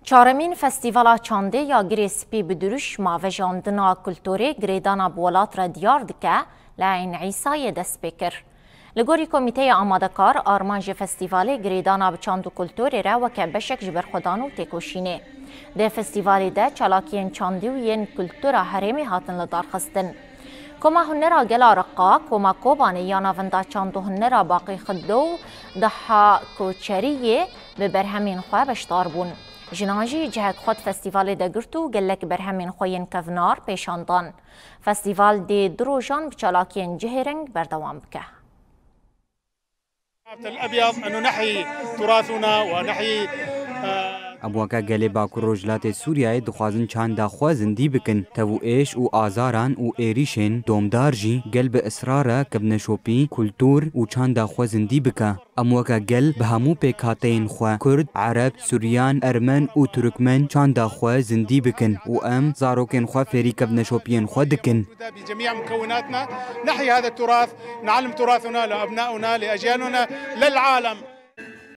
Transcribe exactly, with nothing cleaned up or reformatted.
Çaremîn Festîvala Çandê ya Girê Spî bi dirûşma vejandina kulturê girêdana bi welat re diyar dike, li Eyn Îsayê dest pê kir. Li gorî komîteya amadekar, armanc ji festîvalê girêdana bi çand û kulturê re weke beşek ji berxwedan û têkoşînê. Di festîvalê de çalakiyên çandî û yên kultura herêmê hatin lidarxistin. Koma Hunera Gela Reqa, Koma Kobanê ya Navenda Çand û Hunera Baqî Xiddo û Deha Koçeriyê bi berhemên xwe beşdar bûn. Jinan jî cihek xwe di festîvalê de girt û gelek berhemên xwe yên kevnar pêşan dan. Festîval dê du rojan bi çalakiyên cihêreng berdewam bike. الأبيض أنه نحيي تراثنا ونحيي، آه، Em weke gelê Bakur Rojhilatê Sûriyeyê dixwazin çanda xwe zindî bikin. Tev û êş û azaran û êrîşên domdar jî gel bi israr e kevneşopî, kultur û çanda xwe zindî bike. Em weke gel bi hemû pêkhateyên xwe, Kurd, Ereb, Suryan, Ermen û Turkmen çanda xwe zindî bikin û em zarokên xwe fêrî kevneşopiyên xwe dikin. بجميع مكوناتنا نحيي هذا التراث، نعلم تراثنا لأبنائنا، لأجيالنا، للعالم.